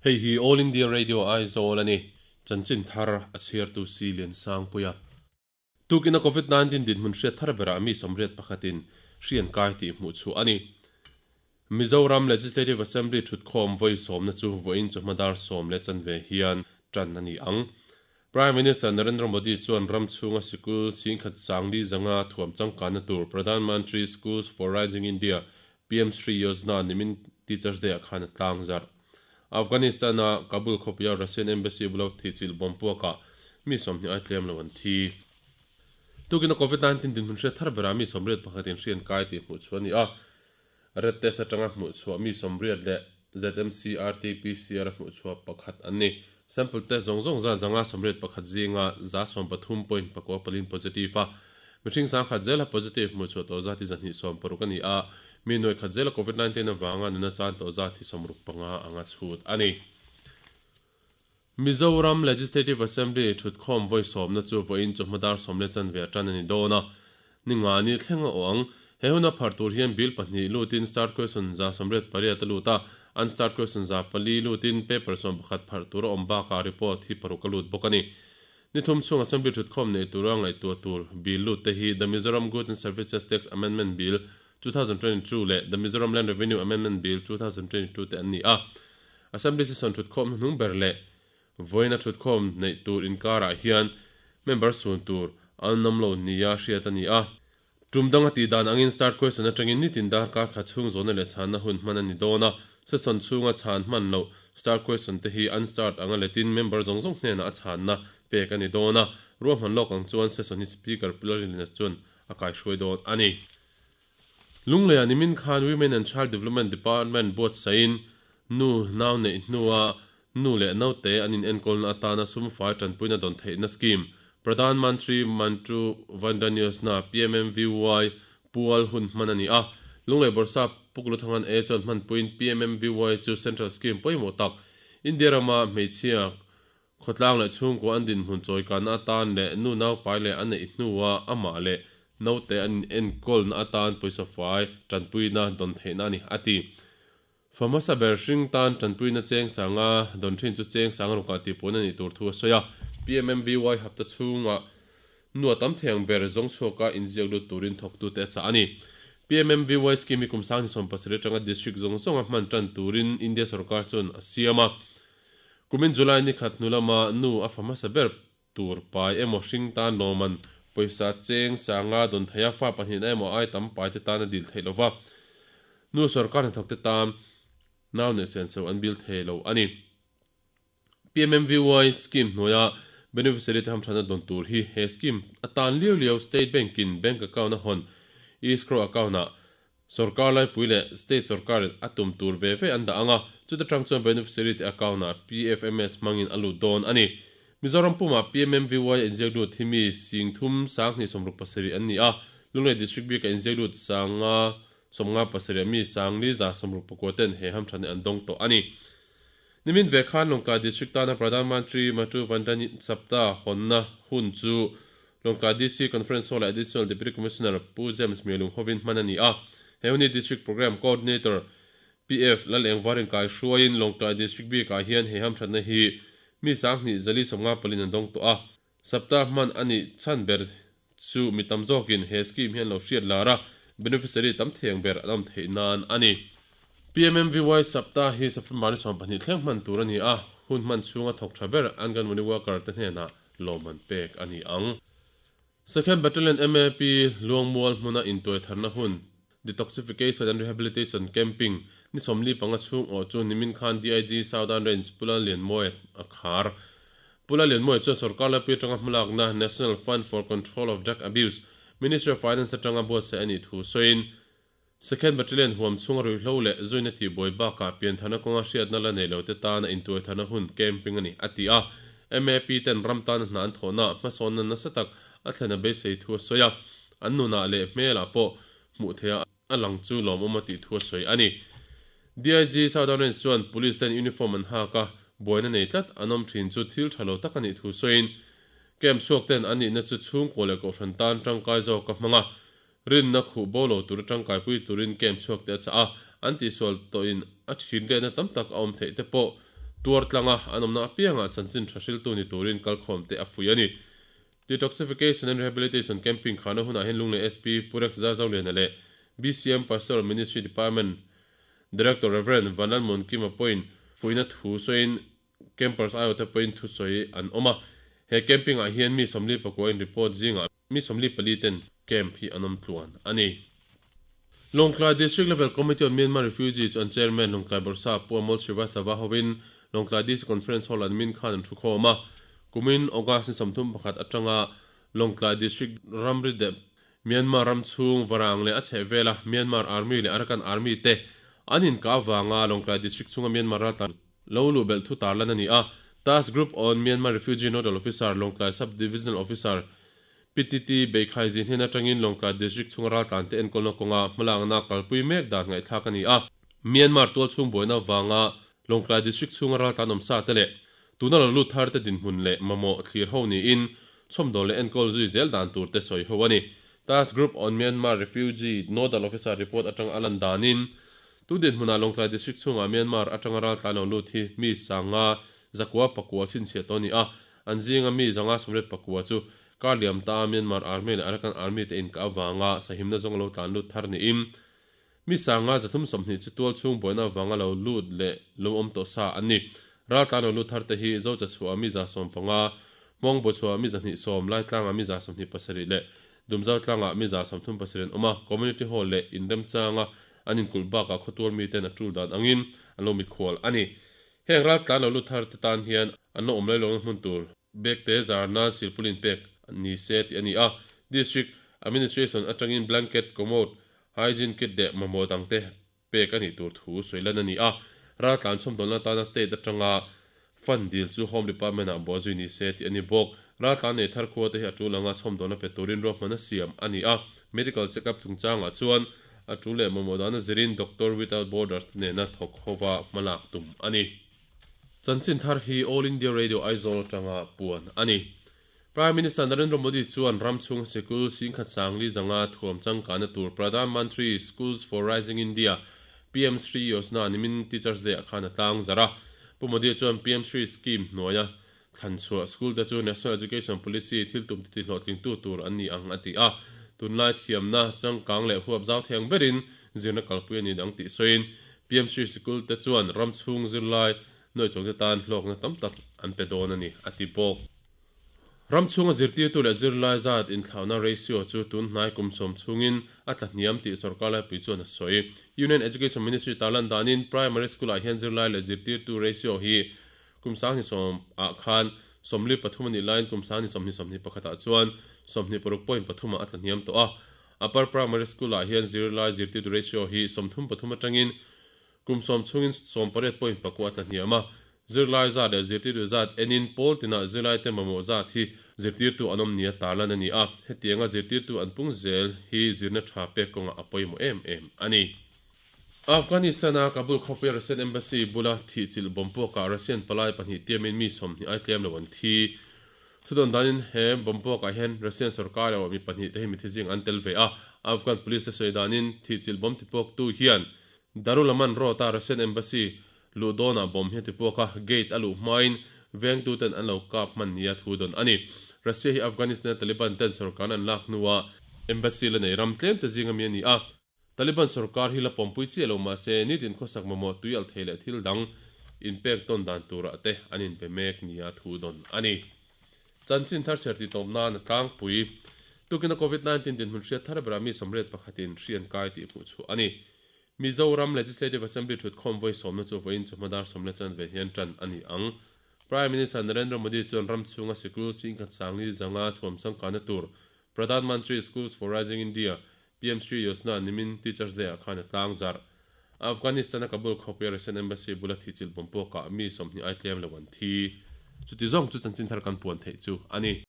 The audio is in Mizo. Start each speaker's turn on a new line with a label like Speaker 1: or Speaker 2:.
Speaker 1: Hei hi All India Radio Aizawl a ni. Chanchin thar a chhiartu si Liansangpuia. Tukin a Covid 19 dinhmun hriat thar berah mi sawmriat pakhatin hri an kai tih hmuh chhuah a ni. Mizoram Legislative Assembly thutkhawm vawi sawmna chu vawiin chawhma dar sawm leh chanve hian tan a ni ang. Prime Minister Narendra Modi chuan ram chhunga sikul chhingkhat sangli zanga thuam changkanna tur Pradhan Mantri Schools for Rising India, PM Shri Yojana nimin Teachers Day ah khan a tlang zarh. Afghanistan-a Kabul khawpuia Russian Embassy bula thihchilh bawm puakah mi sawmhnih ai tlem lo an thi. Tukin a Covid 19 dinhmun hriat thar berah mi sawmriat pakhatin hri an kai tih hmuh chhuah a ni a. Red test atanga hmuh chhuah mi sawmriat leh ZMC RT-PCR a hmuh chhuah pakhat an ni. Sample test zawng zawng zat zanga sawmriat pakhat zinga za sawmpathum point pakua palin positive a. Mihring sangkhat zela positive hmuh chhuah tawh zat hi zahnih sawmparuk a ni a, mi nuai khat zela Covid 19 avanga nuna chan tawh zat hi sawmruk panga anga chhut a ni. Mizoram Legislative Assembly thutkhawm vawi sawmna chu vawiin chawhma dar sawm leh chanve a tan a ni dawn a, ni nga ni thleng a awh ang. He huna phar tur hian bill pahnih lutin start question za sawmriat pariat a lut a, unstart question za pali lutin paper sawm pakhat phar tur a awm bakah report hi paruk a lut bawk a ni. Ni thum chhung Assembly thutkhawm nei tura ngaihtuah tur bill lut te hi The Mizoram Goods and Services Tax Amendment Bill, 2022 leh The Mizoram Land Revenue Amendment Bill, 2022 te an ni a. Assembly session thutkhawm hnuhnung ber leh vawiina thutkhawm neih tur inkarah hian member sun tur an awm lo nia hriat a ni a. Tum danga tih dan angin start question atangin nitin darkar khat chhung zawhna leh chhanna hun hman a ni dawn a, session chhunga chhan hman loh start question te hi unstart anga letin member zawng zawng hnenah a chhanna pek a ni dawn a, ruahman lawk ang chuan session hi Speaker Pu Lalrinlina chuan a kaihruai dawn a ni. Lungleiah nimin khan Women and Child Development Department buatsaihin nu nau neih hnua Nu leh naute an inenkawlna atana sumfai tanpuina dawn theihna scheme, Pradhan Mantri Mantru Vandan Yojana, PMMVY, pual hun hman a ni a. Lunglei Bawrhsap Pu Kuluthangan A chuan hmanpuiin PMMVY chu central scheme pawimawh tak, India rama hmeichhia, khawtlang leh chhungkua an dinhmun chawikanna atan leh nu naupai leh a neih hnua amah leh naute an inenkawlna atan pawisa fai tanpuina dawn theihna a ni, a ti. Fa hmasa ber hring tan tanpuina cheng sanga dawn thin chu cheng sang rukah tih puan a nih tur thu a sawi a. PMMVY hapta chhungah nu a tam thei ang ber zawng chhuaka inziak lut turin thawktute a chah a ni. PMMVY scheme hi kum sang ni sawmpasarih atanga district zawng zawnga hman tan turin India sorkar chuan a siam a. Kumin July ni khat hnu lama nu a fa hmasa ber tur pai emaw hring tan lawman pawisa cheng sanga dawn thei a, fa pahnihna emaw ai tam pai te tan a dil theih lova, nu sorkar hnathawk te tan nau neih sen chho an bil thei lo a ni. PMMVY scheme hnuaia beneficiary te hamthatna dawn tur hi he scheme atan liau liau State Bank in bank account a hawn escrow account ah Sorkar laipui leh state sorkarin a tum tur ve ve an dah ang a, chuta tang chuan beneficiary te account-ah PFMS hmangin a lut dawn a ni. Mizoram pumah PMMVY a inziak lut hi mi sing thum sanghnih sawmruk pasarih an ni a, Lunglei District bika inziak lut sanga sawmnga pasarih mi sangli za sawmruk pakua ten he hamthatna an dawng tawh a ni. Nimin ve khan Lawngtlai District tana Pradhan Mantri Matru Vandana Sapta hawnna hun chu Lawngtlai DC Conference Hall-ah Additional Deputy Commissioner Pu James Mielung hovin hman a ni a. He hun hi District Programme Coordinator PF Lalengvarin kai hruaiin Lawngtlai District bikah hian he hamthatna hi mi sanghnih zali sawmnga palin an dawng tawh a. Sapta hman a nih chhan ber chu mi tam zawkin he scheme hian lo hriat lar a, beneficiary tam theng ber an awm theih nan a ni. PMMVY Sapta hi September ni 12 thleng hman tur a ni a, hun hman chhunga thawk tha ber Anganwadi worker te hnenah lawmman pek a ni ang. Second Battalion MAP Luangmual hmuna intuai tharna hun Detoxification and Rehabilitation Camping ni 45 chhung awh chu nimin khan DIG Southern Range Pu Lallianmawia a khar. Pu Lallianmawia chuan sorkar laipui atanga hmalakna National Fund for Control of Drug Abuse, Ministry of Finance atanga buatsaih a nih thu sawiin, Second Battalion huam chhunga ruihhlo leh zuina tihbuai bakah piantharna kawnga hriatna la nei lote tana intuaitharna hun camping a ni, a ti a. MAP ten ram tana hna an thawhnaah hmasawnna nasa tak a thlen a beisei thu a sawi a. An nunah leh hmelah pawh hmuh theih a a lang chu lawmawm a tih thu a sawi a ni. DIG Southern Range chuan Police ten uniform an hak a, buaina nei tlat an awm thin chu thil tha lo tak a nih thu sawiin, camp chhuak ten an nihna chu chhungkaw leh kohhran tan tangkai zawk a hmang a, rinna khuh bo lo tura tangkaipui turin camp chhuak te a chah a, an tihsual tawhin a thin letna tam tak a awm theih te pawh Tuar tlanga an awmna apiangah chanchin tha hriltu ni turin kalkhawmte a fuih a ni. Detoxification and Rehabilitation Camping khana hunah hian Lunglei SP Pu Rex Zarzoliana leh BCM Pastoral Ministry Department Director Rev. Vanlalmuankima pawhin fuihna thu sawiin Campers aiawhte pawhin thusawi an awm a. He camping ah hian mi 44 in report zingah mi 44 ten camp hi an awm tluan a ni. Lawngtlai District Level Committee on Myanmar Refugee chu an Chairman Lawngtlai Bawrhsa Pu Amol Srivastava hovin Lawngtlai DC Conference Hall an min khan an thukhawm a. Kumin August ni 31 atanga Lawngtlai District ramri dep Myanmar ram chhung varang leh a chhehvela Myanmar Army leh Arakan Army te an inkah avanga Lawngtlai District chhunga Myanmar raltlan lo luh belh thu tarlan a ni a. Task Group on Myanmar Refugee Nodal Officer Lawngtlai Sub Divisional Officer PTT Beikhai zin hnen atangin Lawngtlai District chhunga raltlan te enkawlna kawnga hmalakna kalpui mek dan ngaihthlak a ni a. Myanmar tualchhung buaina avanga Lawngtlai District chhunga raltlan awm sa te leh tuna lo lut thar te dinhmun leh mamawh thlir ho niin chhawmdawl leh enkawl zui zel dan tur te sawi ho a ni. Task Group on Myanmar Refugee Nodal Officer report atanga a lan danin tu dinhmunah Lawngtlai District chhungah Myanmar atanga raltlan lo lut hi mi sanga zakua pakua chhinchhiah tawh a ni a, an zinga mi 194 chu kar liam ta Myanmar Army leh Arakan Army te inkah avanga sahimna zawng lo tlan lut thar niin mi 320 chu tual chhung buaina avanga lo lut leh lo awm tawh sa an ni. Raltlan lo lut thar te hi Zocha chhuah mi 150, Hmawngbaw chhuah mi 210, Laitlangah mi 27 leh Dumzau tlangah mi 37 an awm a, Community Hall leh inremchanga an inkulh bakah khawtual miten a tul dan angin an lo mikhual a ni. Heng raltlan lo lut thar te tan hian an lo awm lai lohna hmun tur bag te zar nan silpulin pek ni se tih a ni a. District Administration atangin blanket, commode, hygiene kit leh mamawh dangte pek a nih tur thu sawi lan a ni a. Raltlan chhawmdawlna atana state atanga fund dil chu Home Department ah buah zui ni se tih a ni bawk. Raltlan nei thar khua te hi a tul anga chhawmdawlna pe turin ruahman a siam a ni a. Medical check-up chungchangah chuan a tul leh mamawh dana zirin Doctor Without Borders te nena thawk hova hmalak tum a ni. Chanchin thar hi All India Radio Aizawl atanga puan a ni. Prime Minister Narendra Modi chuan ram chhung sikul singkhat sangli zanga thuam changkana tur Pradhan Mantri Schools for Rising India, PM Shri Yojana nimin Teachers Day ah khan a tlang zar a. Pu Modi chuan PM Shri scheme hnuaia thlan chhuah school te chu National Education Policy thil tum ti hlawhtlingtu tur an ni ang a ti a. Tunlai thiamna changkang leh huap zau theng berin zirna kalpui a ni dang tih sawiin PM Shri sikul te chuan ram chhung zirlai nuai chuang te tan hlawkna tam tak an pe dawn a ni a ti bawk. Ram chhunga zirtirtu leh zirlai zat inthlauhna ratio chu tun hnai kum sawm chhungin a tla hniam tih sorkar laipui chuan a sawi. Union Education Ministry tarlan danin primary school ah hian zirlai leh zirtirtu ratio hi kum 2010 ah khan 43 a nih laiin kum 2021 ah chuan 26.3 ah a tla hniam tawh a. Upper primary school ah hian zirlai zirtirtu ratio hi 33 atangin kum 10 chhungin 18.4 a tla hniam a. Zirlai zat leh zirtirtu zat enin pawl tinah zirlai te mamawh zat hi zirtirtu an awm nia tarlan a ni a, hetianga zirtirtu an pung zel hi zirna tha pek kawngah a pawimawh em em a ni. Afghanistan-a Kabul khawpuia Russian Embassy bula thihchilh bomb puakah Russian palai pahnih tiamin mi 20 ai tlem lo an thi. Thudawn danin he bomb puakah hian Russian sorkar erawh mi pahnih te hi mithi zing an tel ve a, Afghan police te sawi danin thihchilh bomb tipuaktu hian Darul Aman Road-a Russian Embassy luh dawnah bomb hi a tipuak a, gate a luh hmain vengtuten an lo kap hman nia thu dawn a ni. Russia hi Afghanistan-a Taliban ten sorkar an lak hnuah embassy la nei ram tlem te zinga mi a ni a. Taliban sorkar hi la pawmpui chiah lo mah se nitin khawsak mamawh tui alh thei leh thil dang inpek tawn dan turah te an inpe mek nia thu dawn a ni. Chanchin thar chhiar tih tawp nan a tlangpui. Tukina Covid-19 dinhmun hriat thar berah mi 81 in hri an kai tih hmuh chhuah a ni. Mizoram Legislative Assembly thutkhawm vawi sawmna chu vawiin chawhma dar sawm leh chanve hian tan a ni ang. Prime Minister Narendra Modi chuan ram chhunga sikul singkhat sangli zanga thuam changkana tur Pradhan Mantri Schools for Rising India, PM Shri Yojana nimin Teachers Day ah khan a tlang zarh. Afghanistan-a Kabul khawpuia Russian Embassy bula thihchilh bawm pawkah mi 20 ai tlem lo an thi. Chuti zawng chu chanchin thar kan puan theih chu a ni.